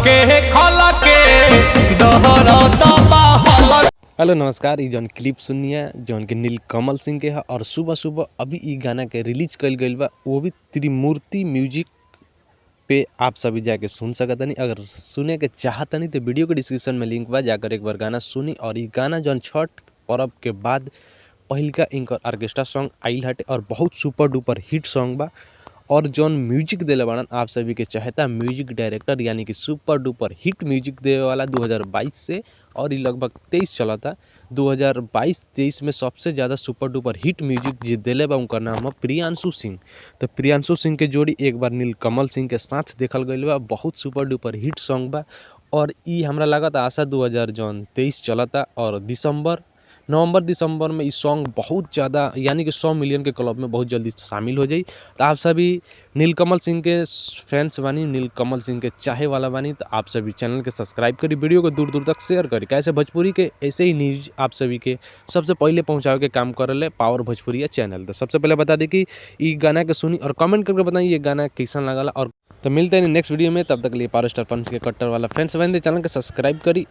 के खलके दहर दबा हलके। हेलो नमस्कार, ई जौन क्लिप सुनिए जौन के नीलकमल सिंह के है और सुबह सुबह अभी ई गाना के रिलीज कइल गइल बा, वो भी त्रिमूर्ति म्यूजिक पे। आप सभी जाके सुन सकतनी। अगर सुने के चाहतनी तो वीडियो के डिस्क्रिप्शन में लिंक बा, जाकर एक बार गाना सुनी। और ई गाना जौन छठ पर्व के बाद पहिलका इनकर ऑर्केस्ट्रा सॉन्ग आइल हटे और बहुत सुपर डुपर हिट सॉन्ग बा। और जौन म्यूजिक देले बाड़न आप सभी के चाहता म्यूजिक डायरेक्टर, यानी कि सुपर डुपर हिट म्यूजिक देवे वाला 2022 से और ये लगभग 23 चलता, 2022-23 में सबसे ज़्यादा सुपर डुपर हिट म्यूजिक जे देले बा उनका नाम है प्रियांशु सिंह। तो प्रियांशु सिंह के जोड़ी एक बार नीलकमल सिंह के साथ देखल गइल बा, बहुत सुपर डुपर हिट सॉन्ग बा। और ई हमरा लागत आशा 2023 चलता और दिसंबर नवंबर दिसंबर में ई सॉन्ग बहुत ज़्यादा यानी कि 100 मिलियन के क्लब में बहुत जल्दी शामिल हो जाई। तो आप सभी नीलकमल सिंह के फैंस बानी, नीलकमल सिंह के चाहे वाला बानी, तो आप सभी चैनल के सब्सक्राइब करी, वीडियो को दूर दूर तक शेयर करी। कैसे भोजपुरी के ऐसे ही न्यूज आप सभी के सबसे पहले पहुँचावे के काम करले पावर भोजपुरिया चैनल। तो सबसे पहले बता दी कि ई गाना के सुनी और कमेंट करके बताई ये गाना कैसन लगला। और तो मिलते हैं नेक्स्ट वीडियो में, तब तक के लिए पावर स्टार पंच के कट्टर वाला फैंस बन चैनल के सब्सक्राइब करी।